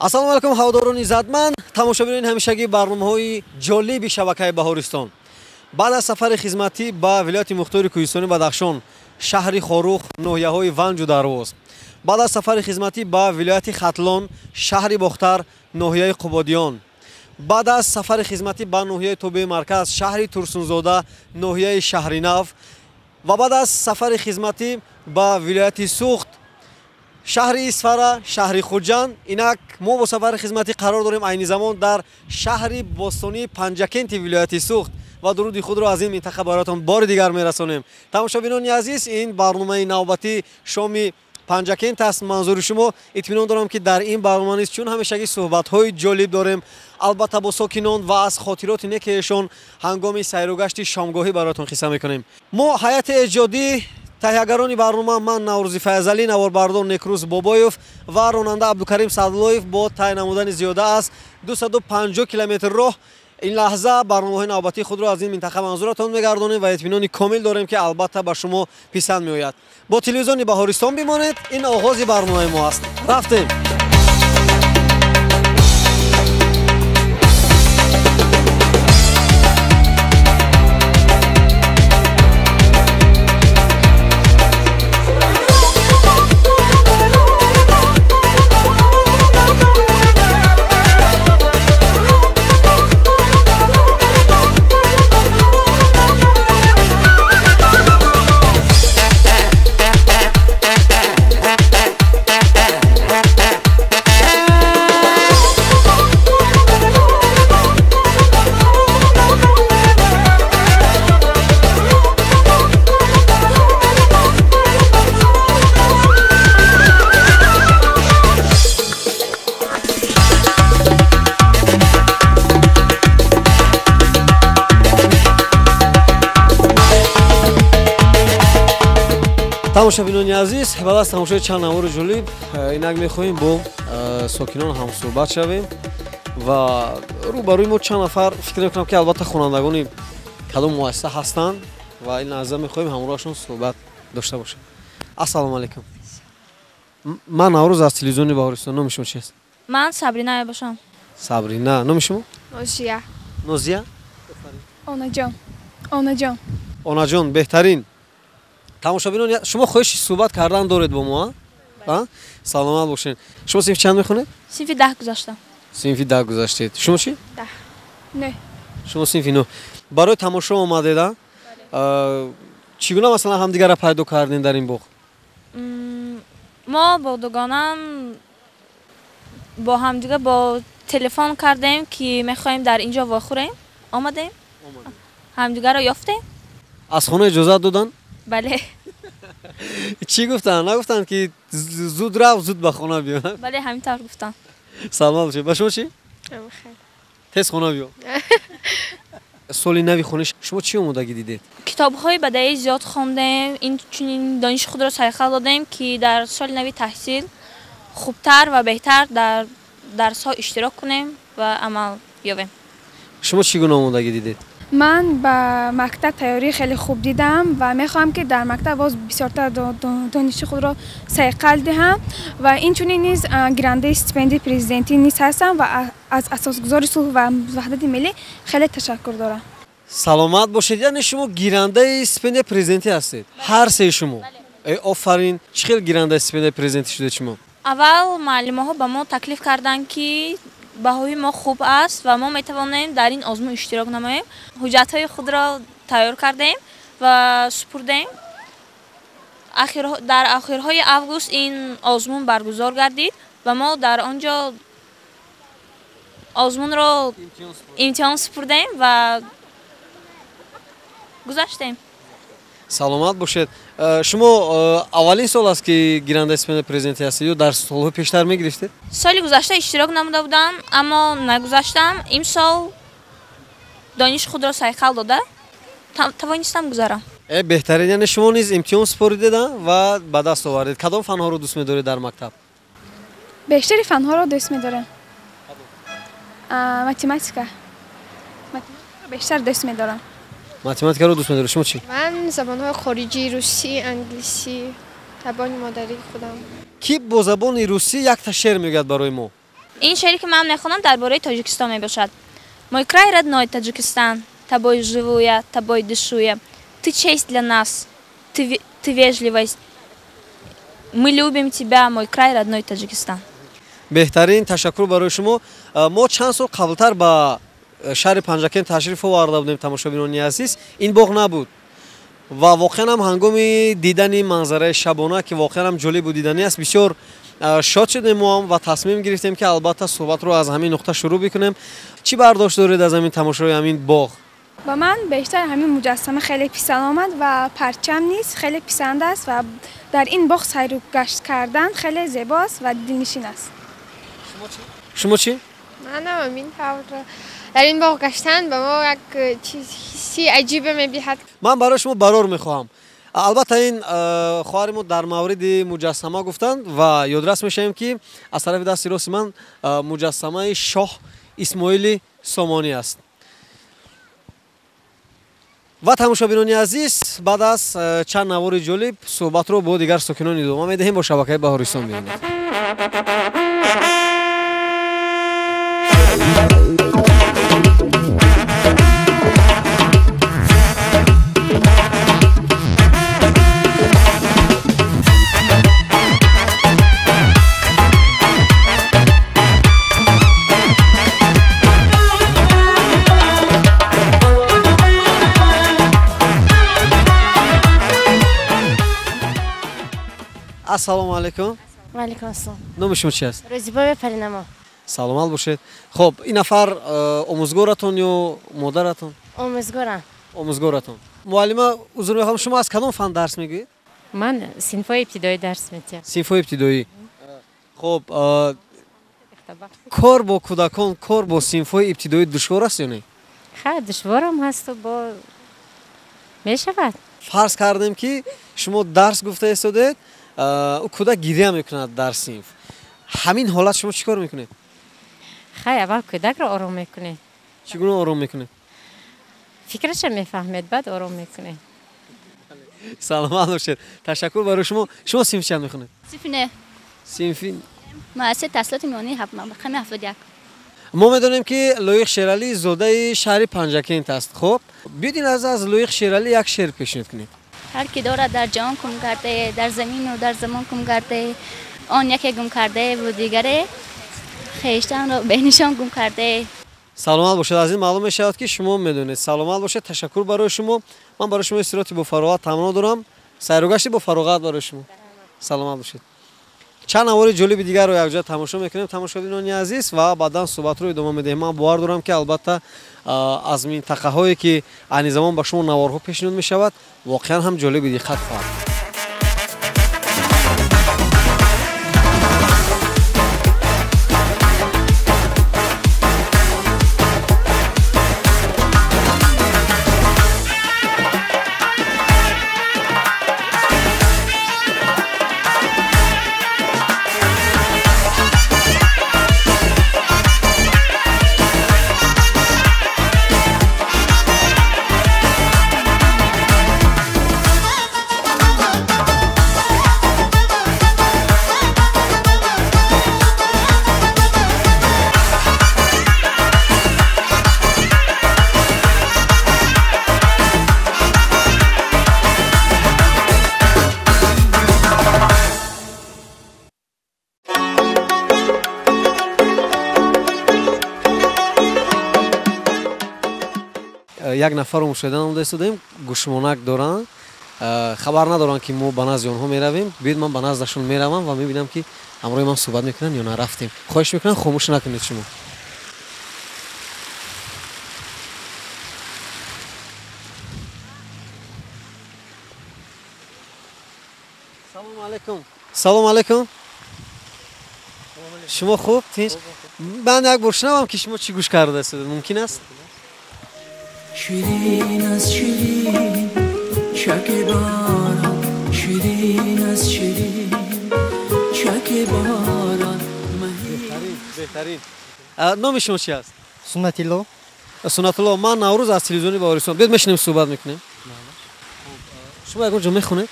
Ассалому алайкум ҳаводорони иззатманд, тамошобинони ҳамешагии барномаҳои ҷолиби шабакаи Баҳористон. Баъд аз сафари хизматӣ ба вилояти мухтори кӯҳистони Бадахшон, шаҳри Хоруғ, ноҳияҳои Ванҷу Дарвоз, баъд аз сафари хизматӣ ба вилояти Хатлон, шаҳри Бохтар, ноҳияи Қубодиён, баъд аз сафари хизматӣ ба ноҳияи тобеи марказ, шаҳри Турсунзода, ноҳияи Шаҳринав ва баъд аз сафари хизматӣ ба вилояти Суғд, шаҳри Исфара, шаҳри Хуҷанд, инак мо бо сафари хизматӣ қарор дорем айни замон дар шаҳри бостонии Панҷакенти вилояти Суғд ва дуруди худро аз ин минтақа бароятон бори дигар мерасонем. Тамошобинони азиз, ин барномаи навбатӣ шоми Панҷакент аст манзури шумо. Итминон дорам, ки дар ин барнома низ чун ҳамешагӣ суҳбатҳои ҷолиб дорем, албатта бо сокинон ва аз хотироти некеашон ҳангоми сайругашти шомгоҳӣ бароятон қисса мекунем. Мо ҳайати эҷодӣ, таҳиягарони барнома ман Наврӯзи Файзалӣ, наворбардор Некрӯз Бобоев ва ронанда Абдукарим Саъдуллоев бо тай намудани зиёда аз 250 километр роҳ ин лаҳза барномаҳои навбатии худро аз ин минтақа манзуратон мегардонем ва итминони комил дорем, ки албатта ба шумо писанд меояд. Бо телевизиони Баҳористон бимонед, ин оғози барномаи мо аст. Рафтем! Тамошобинони азиз, баъд аз тамошои чанд навори ҷолиб инак мехоҳем бо сокинон ҳамсӯҳбат шавем ва рӯбарӯи мо чанд нафар фикр мекунам, ки албатта хонандагони кадом муассиса ҳастанд ва ин лаҳза мехоҳем ҳамроҳашон суҳбат дошта бошем. Ассалому алайкум. Ман Наврӯз аз телевизиони Баҳористон. Номи шумо чист? Ман Сабрина мебошам. Сабрина. Номи шумо? Нозия. Нозия? Онаҷон. Онаҷон. Онаҷон, беҳтарин. Тамошобинон, шумо хоҳиши суҳбат кардан доред бо мо? Саломат бошед. Шумо синфи чанд мехонед? Синфи 10 гузаштам. Синфи 10 гузаштед. Шумо чӣ? 10. Не. Шумо синфи 9. Барои тамошо омадед, а? Чӣ гуна масалан ҳамдигарро пайдо кардем дар ин боғ? Мо бо дугонам бо ҳамдига бо телефон кардем, ки мехоҳем дар инҷо вохӯрем. Омадем. Ҳамдигарро ёфтем. Аз хона иҷозат доданд? Бале. Чӣ гуфтанд? Нагуфтанд, ки зуд рав, зуд ба хона биё? Бале, ҳамин тавр гуфтанд. Саломат бошед. Ба шумо чӣ? Тез хона биё. Соли нави хониш шумо чӣ омодагӣ дидед? Китобҳои бадаӣ зиёд хондем, инчунин дониши худро сайқал додем, ки дар соли нави таҳсил хубтар ва беҳтар дар дарсҳо иштирок кунем ва амал ёбем. Шумо чӣ гуна омодагӣ дидед? Ман ба мактаб тайёрии хеле хуб дидам ва мехоҳам, ки дар мактаб боз бисёртар дониши худро сайқал диҳам ва инчунин низ гирандаи стипендияи президентӣ низ ҳастам ва аз асосгузори сулҳ ва ваҳдати миллӣ хеле ташаккур дорам. Саломат бошед. Яъне шумо гирандаи стипендияи президентӣ ҳастед? Ҳар сеи шумо? Офарин. Чӣ хел гирандаи стипендияи президентӣ шудед шумо? Аввал муаллимаҳо ба мо таклиф карданд, ки баҳои мо хуб аст ва мо метавонем дар ин озмун иштирок намоем. Ҳуҷҷатҳои худро тайёр кардем ва супурдем. Дар охирҳои август ин озмун баргузор гардид ва мо дар он ҷо озмунро имтиҳон супурдем ва гузаштем. Саломат бошед. Шумо аввалин сол аст, ки гирандаи стипендияи президентӣ ҳастед ё дар солҳои пештар мегирифтед? Соли гузашта иштирок намуда будам, аммо нагузаштам. Имсол дониши худро сайқал дода тавонистам гузарам. Беҳтарин. Яъне шумо низ имтиҳон супоридед ва ба даст овардед. Кадом фанҳоро дӯст медоред дар мактаб? Бештари фанҳоро дӯст медорам. Математика. Бештар дӯст медорам. Математикаро дӯст медоред? Шумо чӣ? Ман забонҳои хориҷӣ, русӣ, англисӣ, забони модарии худам. Ки бо забони русӣ якта шеър мегӯяд барои мо? Ин шеъре ки ман мехонам дар бораи Тоҷикистон мебошад. Мой край родной Таджикистан, тобой живу я, тобой дышу я. Ты честь для нас, ты вежливость. Мы любим тебя, мой край родной Таджикистан. Беҳтарин, ташаккур барои шумо. Мо чанд сол қаблтар ба шаҳри Панҷакент ташриф оварда будем, тамошобинони азиз. Ин боғ набуд ва воқеан ҳам ҳангоми дидани манзараи шабона, ки воқеан ҳам ҷолибу диданӣ аст, бисёр шод шудем мо ҳам ва тасмим гирифтем, ки албатта суҳбатро аз ҳамин нуқта шурӯъ бикунем. Чӣ бардошт доред аз ҳамин тамошои ҳамин боғ? Ба ман бештар ҳамин муҷассама хеле писанд омад ва парчам низ хеле писанд аст ва дар ин боғ сайру гашт кардан хеле зебо аст ва дилнишин аст. Шумо чӣ? Манам ҳамин тавр. Дар ин боғ гаштан ба мо як чиз ҳисси аҷибе медиҳад. Ман барои шумо барор мехоҳам. Албатта ин хоҳари мо дар мавриди муҷассама гуфтанд ва ёдрас мешавем, ки аз тарафи дасти рости ман муҷассамаи шоҳ Исмоили Сомонӣ аст. Ва тамошобинони азиз, баъд аз чанд навори ҷолиб суҳбатро бо дигар сокинон идома медиҳем. Бо шабакаи Баҳористон бимонед. Ассалому алайкум. Ва алайкум ассалом. Номи шумо чи аст? Рӯзибоева Паринамо. Саломат бошед. Хуб, ин нафар омӯзгоратон ё модаратон? Омӯзгорам. Омӯзгоратон. Муаллима, узр мехоҳам, шумо аз кадом фан дарс мегӯед? Ман синфҳои ибтидоӣ дарс медиҳам. Синфҳои ибтидоӣ. Хуб, кор бо кӯдакон, кор бо синфҳои ибтидоӣ душвор аст ё не? Ха, душворам ҳасту бо мешавад. Фарз кардем, ки шумо дарс гуфта истодед, ӯ кӯдак гиря мекунад дар синф. Ҳамин ҳолат шумо чӣ кор мекунед? Хай, аввал кӯдакро ором мекунед. Чӣ гуна ором мекунед? Фикраша мефаҳмед, баъд ором мекунед. Саломат бошед. Ташаккур барои шумо. Шумо синфи чанд мехонед? Синфи не. Синфи муассисаи таҳсилоти миёнаи рақами 71. Мо медонем, ки Лоиқ Шералӣ зодаи шаҳри Панҷакент аст. Хуб, биёед ин лаҳза аз Лоиқ Шералӣ як шеър пешниҳод кунед. Ҳар ки дорад дар ҷаҳон кум кардае, дар замину дар замон кум кардае, он яке гум кардае бу дигаре хештанро бенишон гум кардае. Саломат бошед. Аз ин маълум мешавад, ки шумо медонед. Саломат бошед. Ташаккур барои шумо. Ман барои шумо истироҳати бофароғат таманно дорам. Сайругашти бофароғат барои шумо. Саломат бошед. Чанд навори ҷолиби дигарро якҷоя тамошо мекунем, тамошобинони азиз, ва баъдан суҳбатро идома медиҳем. Ман бовар дорам, ки албатта аз минтақаҳое, ки айни замон ба шумо наворҳо пешниҳод мешавад, воқеан ҳам ҷолиби диққат хоҳад. Як нафарро мушоҳида намуда истодаем, гӯшмонак доранд, хабар надоранд, ки мо ба назди онҳо меравем. Биёед, ман ба наздашон меравам ва мебинам, ки ҳамроҳи ман суҳбат мекунанд ё на. Рафтем. Хоҳиш мекунам, хомӯш накунед шумо. Салому алайкум. Салому алайкум. Шумо хуб? Тинч? Ман як бор шунавам, ки шумо чӣ гӯш карда истодед, мумкин аст? Ширин аз ширин чаки борон, ширин аз ширин чаки борон. Беҳтарин. Номи шумо чи аст? Суннатилло. Суннатулло, ман Наврӯз аз телевизиони Баҳористон. Биёед мешинем, суҳбат мекунем. Шумо ягон ҷо мехонед?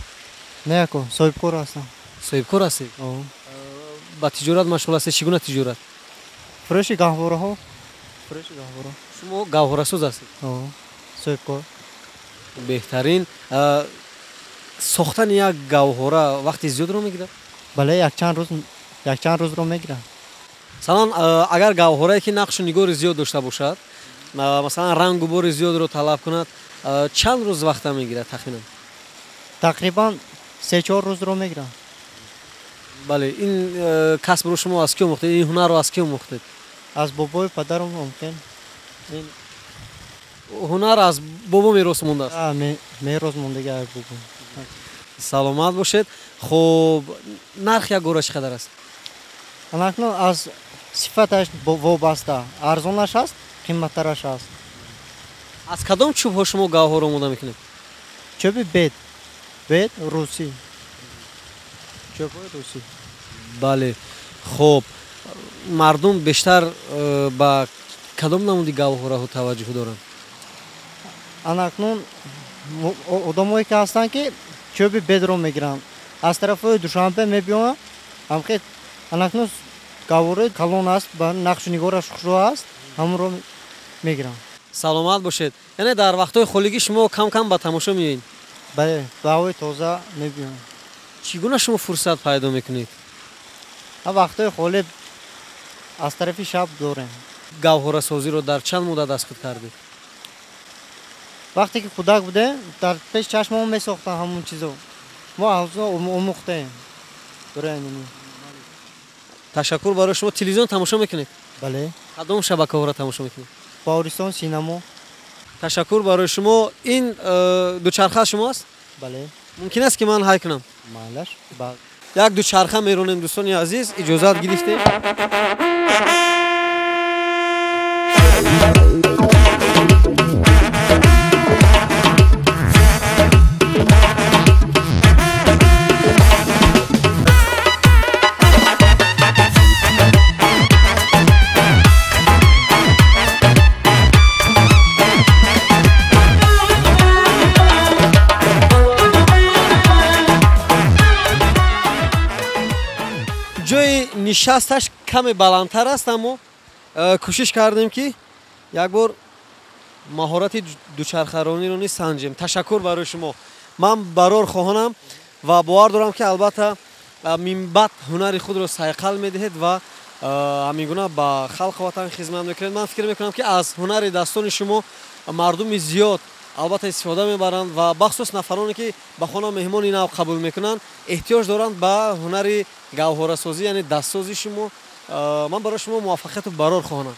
Не, ако, соҳибкор ҳастам. Соҳибкор ҳастед? Ба тиҷорат машғул ҳастед? Чӣ гуна тиҷорат? Фурӯши гаҳвораҳо. Фурӯши гаҳвора. Шумо гаҳворасоз ҳастед? Соҳибкор. Беҳтарин. Сохтани як гаҳвора вақти зиёдро мегирад? Бале, якчанд рӯзро мегирад. Масалан, агар гаҳворае ки нақшу нигори зиёд дошта бошад, масалан рангу бори зиёдро талаб кунад, чанд рӯз вақта мегирад тахминан? Тақрибан 3-4 рӯзро мегирад. Бале, ин касбро шумо аз кӣ омӯхтед? Ин ҳунарро аз кӣ омӯхтед? Аз бобою падарам омӯхтем. Ҳунар аз бобо мерос мондааст? Мерос мондагӣ аз бобо. Саломат бошед. Хуб, нархи як гора чӣ қадар аст? Анакнун аз сифаташ вобаста. Арзонаш аст, қиматтараш аст. Аз кадом чӯбҳо шумо гаҳвора омода мекунед? Чӯби бед. Бед русӣ. Чӯбҳои русӣ. Бале. Хуб, мардум бештар ба кадом намуди гаҳвораҳо таваҷҷӯҳ доранд? Анакнун одамое ки ҳастанд, ки чӯби бедро мегиранд, аз тарафҳои Душанбе мебиёянд. Ҳамхел анакнун гаҳвораи калон аст, ба нақшу нигораш хушрӯ аст, ҳамонро мегиранд. Саломат бошед. Яъне дар вақтҳои холигӣ шумо кам-кам ба тамошо меоед? Бале, ба ҳавои тоза мебиёем. Чӣ гуна шумо фурсат пайдо мекунед? Вақтҳои холӣ аз тарафи шаб дорем. Гаҳворасозиро дар чанд муддат аз худ кардед? Вақте ки кӯдак будем, дар пеш чашмамон месохтанд ҳамон чизо. Мо аз он омӯхтем. Ташаккур барои шумо. Телевизион тамошо мекунед? Бале. Кадом шабакаҳоро тамошо мекунед? Баҳористон, синамо. Ташаккур барои шумо. Ин дучарха аз шумо аст? Бале. Мумкин аст ки ман ҳай кунам? Майлаш. Як дучарха меронем, дӯстони азиз, иҷозат гирифтем. Нишасташ каме баландтар аст, аммо кӯшиш кардем ки як бор маҳорати дучархарониро низ санҷем. Ташаккур барои шумо. Ман барор хоҳонам ва бовар дорам ки албатта минбаъд ҳунари худро сайқал медиҳед ва ҳамин гуна ба халқи ватан хизмат мекунед. Ман фикр мекунам ки аз ҳунари дастони шумо мардуми зиёд албатта истифода мебаранд ва бахусус нафароне ки ба хона меҳмони нав қабул мекунанд эҳтиёҷ доранд ба ҳунари гаҳворасозӣ, яъне дастсози шумо. Ман барои шумо муваффақияту барор хоҳонам.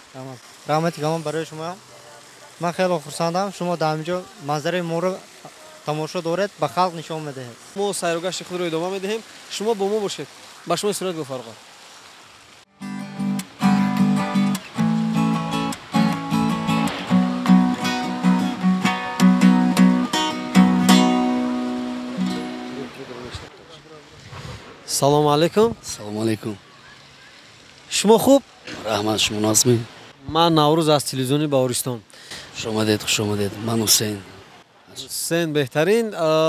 Раҳмати калон барои шумо. Ман хеле хурсандам, шумо дар ҳамин ҷо манзараи моро тамошо доред, ба халқ нишон медиҳед. Мо сайругашти худро идома медиҳем, шумо бо мо бошед. Ба шумо истироҳат гуфарқо. Салому алейкум. Салому алейкум. Шумо хуб? Раҳмат, шумо нозми? Ман Наврӯз аз телевизиони Баҳористон. Хуш омадед, хуш омадед. Ман Ҳусейн. Ҳусейн, беҳтарин.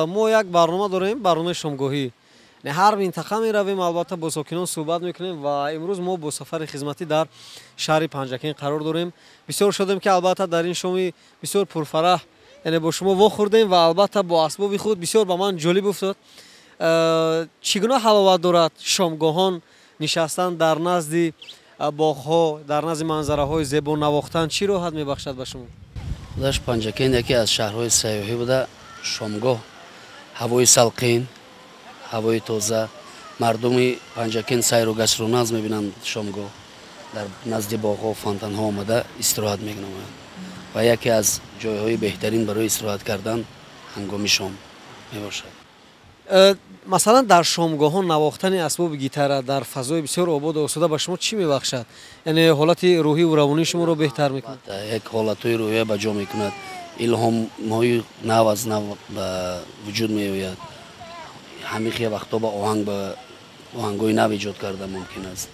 Мо як барнома дорем, барномаи шомгоҳӣ. Ҳар минтақа меравем, албатта бо сокинон суҳбат мекунем ва имрӯз мо бо сафари хизматӣ дар шаҳри Панҷакент қарор дорем. Бисёр шодем ки албатта дар ин шоми бисёр пурфараҳ яъне бо шумо вохӯрдем ва албатта бо асбоби худ бисёр ба ман ҷолиб уфтод. Чӣ гуна ҳаловат дорад шомгоҳон нишастан дар назди боғҳо, дар назди манзараҳои зебо навохтан, чӣ роҳат мебахшад ба шумо? Худаш Панҷакент яке аз шаҳрҳои сайёҳӣ буда. Шомгоҳ ҳавои салқин, ҳавои тоза, мардуми Панҷакент сайру гаштро наз мебинанд. Шомгоҳ дар назди боғҳо, фонтанҳо омада истироҳат менамоянд ва яке аз ҷойҳои беҳтарин барои истироҳат кардан ҳангоми шом мебошад. Масалан, дар шомгоҳон навохтани асбоби гитара дар фазои бисёр ободу осуда ба шумо чӣ мебахшад? Яъне ҳолати рӯҳиву равонии шуморо беҳтар мекунад? Як ҳолатҳои рӯҳия ба ҷо мекунад, илҳомҳои нав аз нав ба вуҷуд меояд. Ҳамин хел вақтҳо ба оҳанг, ба оҳангҳои нав эҷод карда мумкин аст.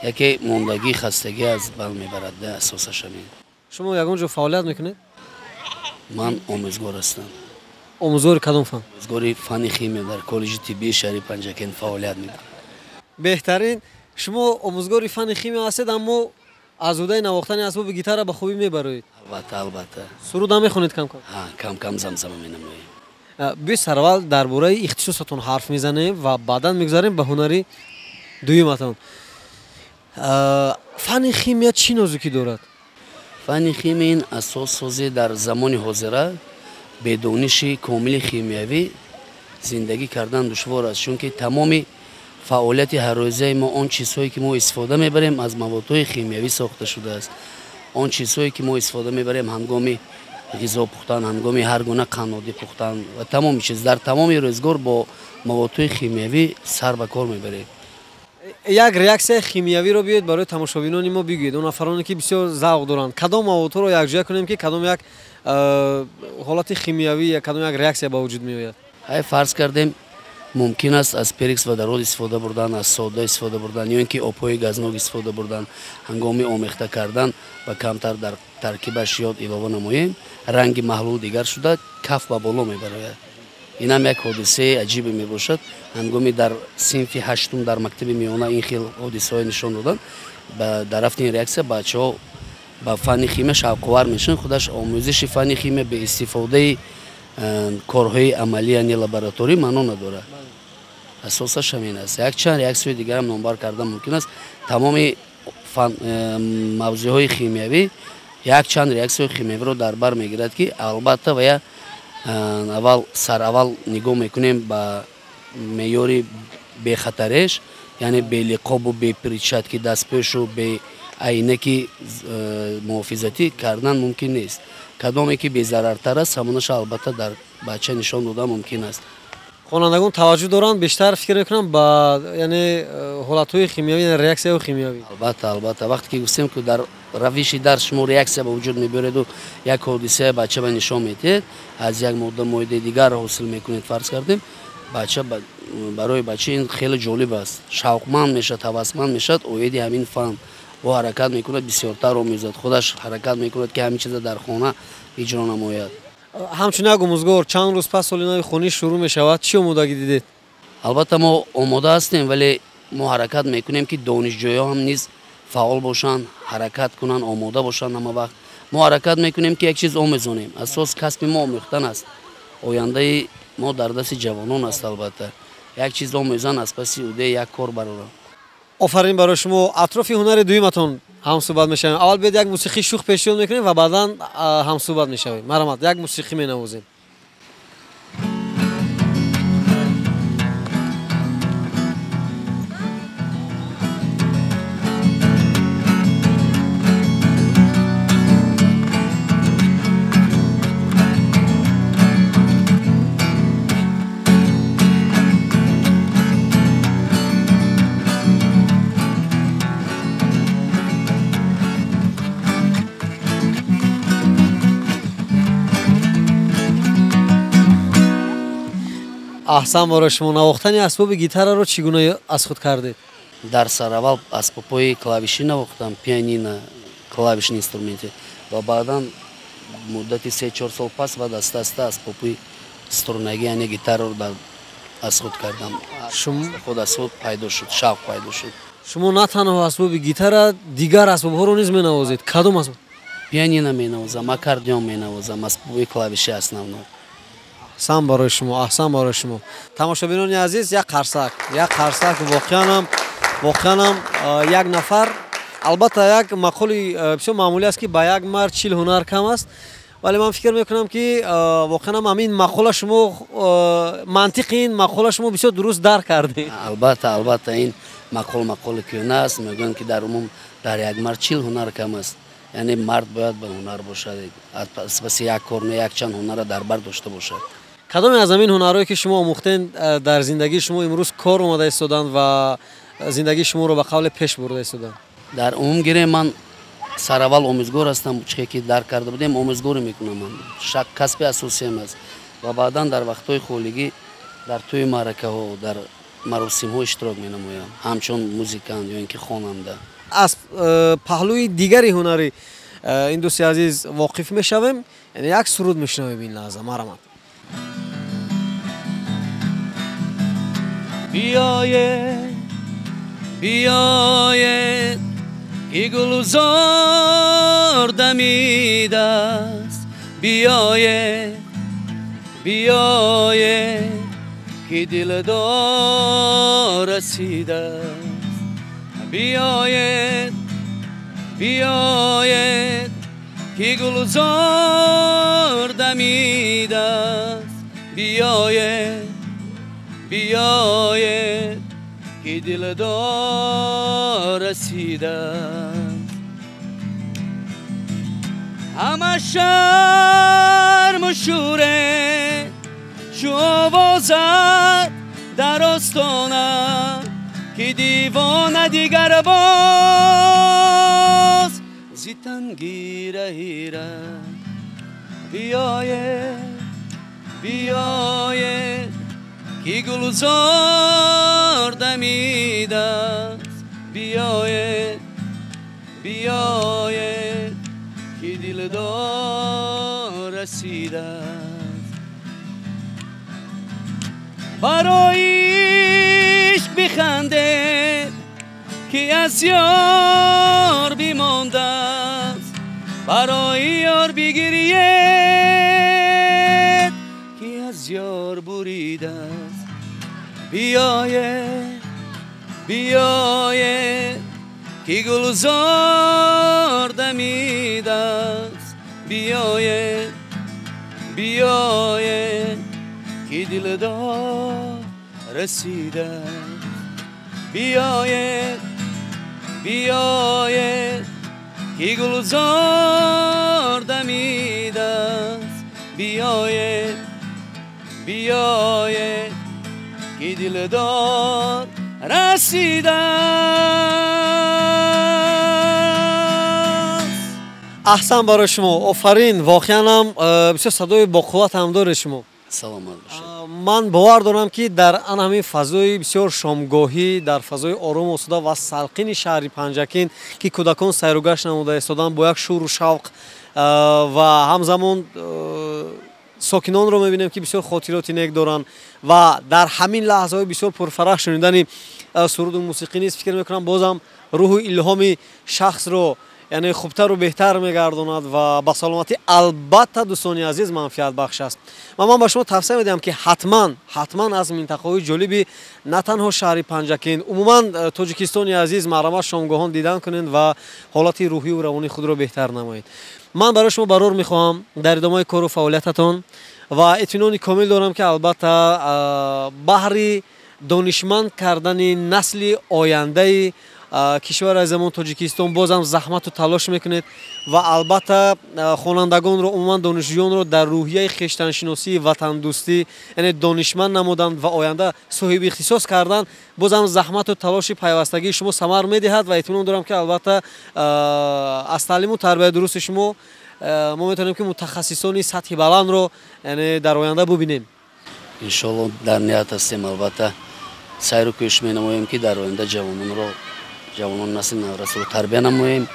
Яке мондагӣ, хастагӣ аз бал мебарад, асосаш ҳамин. Шумо ягон ҷо фаъолият мекунед? Ман омӯзгор ҳастам. Омӯзгори кадом фан? Омӯзгори фанни химия дар коллеҷи тиббии шаҳри Панҷакент фаъолият мекунам. Беҳтарин. Шумо омӯзгори фанни химия ҳастед, аммо Аз удаи навохтани асбоби гитара ба хубӣ мебароед? Албатта, албатта. Суруд ҳам мехонед кам кам? Кам кам замзама менамоем. Биёед сараввал дар бораи ихтисосатон ҳарф мезанем ва баъдан мегузарем ба ҳунари дуюматон. Фанни химия чӣ нозукӣ дорад? Фанни химия ин асоссозӣ дар замони ҳозира бе дониши комили химиявӣ зиндагӣ кардан душвор аст, чунки тамоми фаъолияти ҳаррӯзаи мо, он чизҳое ки мо истифода мебарем, аз маводҳои химиявӣ сохта шудааст. Он чизҳое ки мо истифода мебарем ҳангоми ғизо пухтан, ҳангоми ҳар гуна қаннодӣ пухтан ва тамоми чиз дар тамоми рӯзгор бо маводҳои химиявӣ сар ба кор мебарем. Як реаксияи химиявиро биёед барои тамошобинони мо бигӯед, он нафароне ки бисёр завқ доранд. Кадом маводҳоро якҷоя кунем, ки кадом як ҳолати химиявӣ, кадом як реаксия ба вуҷуд меояд? Ай фарз кардем, мумкин аст аз перекись водород истифода бурдан, аз сода истифода бурдан ё ин ки обҳои газнок истифода бурдан. Ҳангоми омехта кардан ва камтар дар таркибаш ёд илова намоем, ранги маҳлул дигар шуда каф ба боло мебарояд. Инам як ҳодисаи аҷибе мебошад. Ҳангоми дар синфи ҳаштум дар мактаби миёна ин хел ҳодисаҳое нишон доданд, дар рафти ин реаксия бачаҳо ба фанни химия шавқовар мешаванд. Худаш омӯзиши фанни химия бе истифодаи корҳои амалӣ, яъне лабораторӣ, маъно надорад. Асосаш ҳамин аст. Якчанд реаксияҳои дигарам номбар кардан мумкин аст. Тамоми мавзӯъҳои химиявӣ якчанд реаксияҳои химиявиро дар бар мегирад, ки албатта ва аввал сараввал нигоҳ мекунем ба меъёри бехатареш, яъне белиқобу беперчатки дастпӯшу бе айнаки муҳофизатӣ кардан мумкин нест. Кадоме ки безарартар аст, ҳамонаша албатта дар бача нишон додан мумкин аст. Хонандагон таваҷҷӯҳ доранд, бештар фикр мекунанд ба яъне ҳолатҳои химиявӣ, яъне реаксияҳои химиявӣ. Албатта, албатта. Вақте ки гуфтем, ки дар равиши дарс шумо реаксия ба вуҷуд мебиёреду як ҳодисая бача ба нишон медиҳед, аз як модда моидаи дигар ҳосил мекунед, фарз кардем, бача барои бача ин хеле ҷолиб аст, шавқманд мешавад, ҳавасманд мешавад оиди ҳамин фан. Ӯ ҳаракат мекунад, бисёртар омӯзад, худаш ҳаракат мекунад, ки ҳамин чиза дар хона иҷро намояд. Ҳамчун як омӯзгор, чанд рӯз пас соли нави хониш шурӯъ мешавад, чӣ омодагӣ дидед? Албатта мо омода ҳастем, вале мо ҳаракат мекунем, ки донишҷӯён ҳам низ фаъол бошанд, ҳаракат кунанд, омода бошанд ҳама вақт. Мо ҳаракат мекунем, ки як чиз омӯзонем. Асос касби мо омӯхтан аст. Ояндаи мо дар дасти ҷавонон аст. Албатта як чиз омӯзан, аз паси удаи як кор бароранд. Офарин барои шумо. Атрофи ҳунари дуюматон ҳамсӯҳбат мешавем. Аввал биёед як мусиқии шӯх пешниҳод мекунем ва баъдан ҳамсӯҳбат мешавем. Марҳамат, як мусиқӣ менавозем. Аҳсан барои шумо. Навохтани асбоби гитараро чӣ гуна аз худ кардед? Дар сараввал асбобҳои клавишӣ навохтам, пианино, клавишни инструменти, ва баъдан муддати 3-4 сол пас баъд аста-аста асбобҳои струнагӣ, яъне гитараро аз худ кардам. Худ аз худ пайдо шуд, шавқ пайдо шуд. Шумо на танҳо асбоби гитара, дигар асбобҳоро низ менавозед. Кадом асбоб? Пианино менавозам, аккордеон менавозам, асбобҳои клавишӣ основно. Аҳсан барои шумо, аҳсан барои шумо. Тамошобинони азиз, як қарсак, як қарсак. Воқеанам як нафар, албатта як мақоли бисёр маъмулӣ аст, ки ба як мард 40 ҳунар кам аст, вале ман фикр мекунам, ки воқеанам ҳамин мақола шумо, мантиқи ин мақола шумо бисёр дуруст дарк кардед. Албатта, албатта, ин мақол мақоли кӯҳна аст. Мегӯянд, ки дар умум дар як мард 40 ҳунар кам аст. Яъне мард бояд ба ҳунар бошад, аз паси як кор не, якчанд ҳунарро дар бар дошта бошад. Кадоме аз ҳамин ҳунарҳое, ки шумо омӯхтен, дар зиндагии шумо имрӯз кор омада истоданд ва зиндагии шуморо ба қавле пеш бурда истоданд? Дар умум гирем, ман сараввал омӯзгор ҳастам, чизе ки дарк карда будем, омӯзгорӣ мекунам. Ман касби асосиям аст ва баъдан дар вақтҳои холигӣ дар тӯи маъракаҳо, дар маросимҳо иштирок менамоям, ҳамчун музикант ё ин ки хонанда. Аз паҳлӯи дигари ҳунари ин дӯсти азиз воқиф мешавем, яъне як суруд мешунавем ин лаҳза. Марҳамат. Биёед, биёед, ки гулзор дамидааст, биёед биёед ки дилдор расидааст, биёед биёед ки гулзор дамидааст, биёед биёед ки дилдор расидааст. Ҳама шарму шӯре чу овозад дар остона, ки дивона дигар боз зи танги раҳира. Биёед биёед ки гулзор дамидааст, биёед биёед ки дилдор расидааст. Барои ишқ бихандед ки аз ёр бимондааст, барои ёр бигиред ки аз ёр буридааст. Биёед биёед ки гулзор дамидааст, биёед биёед ки дилдор расидааст, биёед биёед ки гулзор дамидааст, биёед биёед ки дилдор расидааст. Аҳсан барои шумо, офарин. Воқеан ҳам бисёр садои боқувват ҳам доред шумо. Саломат бошед. Ман бовар дорам ки дар ан ҳамин фазои бисёр шомгоҳӣ, дар фазои орому осуда ва салқини шаҳри Панҷакент, ки кӯдакон сайругашт намуда истоданд бо як шӯру шавқ, ва ҳамзамон сокинонро мебинем ки бисёр хотироти нек доранд ва дар ҳамин лаҳзаҳои бисёр пурфараҳ шунидани суруду мусиқӣ низ фикр мекунам бозам рӯҳу илҳоми шахсро яъне хубтару беҳтар мегардонад ва ба саломатӣ албатта дӯстони азиз манфиатбахш аст. Ва ман ба шумо тавсия медиҳам ки ҳатман ҳатман аз минтақаҳои ҷолиби на танҳо шаҳри Панҷакент, умуман Тоҷикистони азиз маҳрама шомгоҳон дидан кунед ва ҳолати рӯҳию равонии худро беҳтар намоед. Ман барои шумо барор мехоҳам дар идомаи кору фаъолиятатон ва итминони комил дорам ки албатта баҳри донишманд кардани насли ояндаи кишвари азизамон Тоҷикистон бозам заҳмату талош мекунед ва албатта хонандагонро, умуман донишҷӯёнро дар рӯҳияи хештаншиносӣ, ватандӯстӣ, яъне донишманд намудан ва оянда соҳиби ихтисос кардан бозам заҳмату талоши пайвастагии шумо самар медиҳад ва итминон дорам ки албатта аз таълиму тарбияи дурусти шумо мо метавонем ки мутахассисони сатҳи баландро яъне дар оянда бубинем. Иншоалло дар ният ҳастем, албатта сайру кӯшиш менамоем ки дар оянда ҷавонон насли наврасро тарбия намоем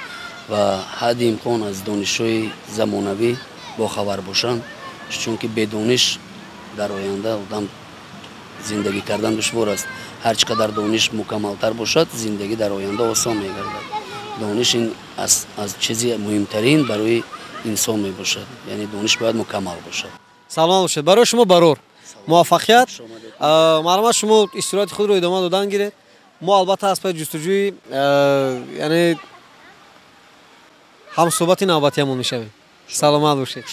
ва ҳадди имкон аз донишҳои замонавӣ бохабар бошанд, чунки бедониш дар оянда одам зиндагӣ кардан душвор аст. Ҳар чӣ қадар дониш мукаммалтар бошад, зиндагӣ дар оянда осон мегардад. Дониш ин аз чизи муҳимтарин барои инсон мебошад, яъне дониш бояд мукаммал бошад. Саломат бошед. Барои шумо барор, муваффақият. Марҳамат, шумо истироҳати худро идома додан гиред. Мо албатта аз пай ҷустуҷӯи яъне ҳамсӯҳбати навбатиямон мешавем. Саломат бошед.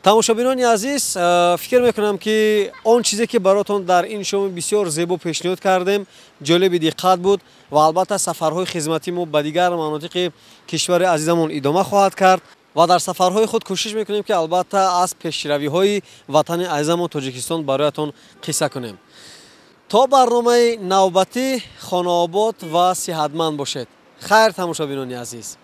Тамошобинони азиз, фикр мекунам, ки он чизе, ки баротон дар ин шоми бисёр зебо пешниҳод кардем, ҷолиби диққат буд ва албатта сафарҳои хизматии мо ба дигар манотиқи кишвари азизамон идома хоҳад кард ва дар сафарҳои худ кӯшиш мекунем, ки албатта аз пешравиҳои ватани азизамон Тоҷикистон бароятон қисса кунем. То барномаи навбатӣ хонаобод ва сиҳатманд бошед. Хайр, тамошобинони азиз.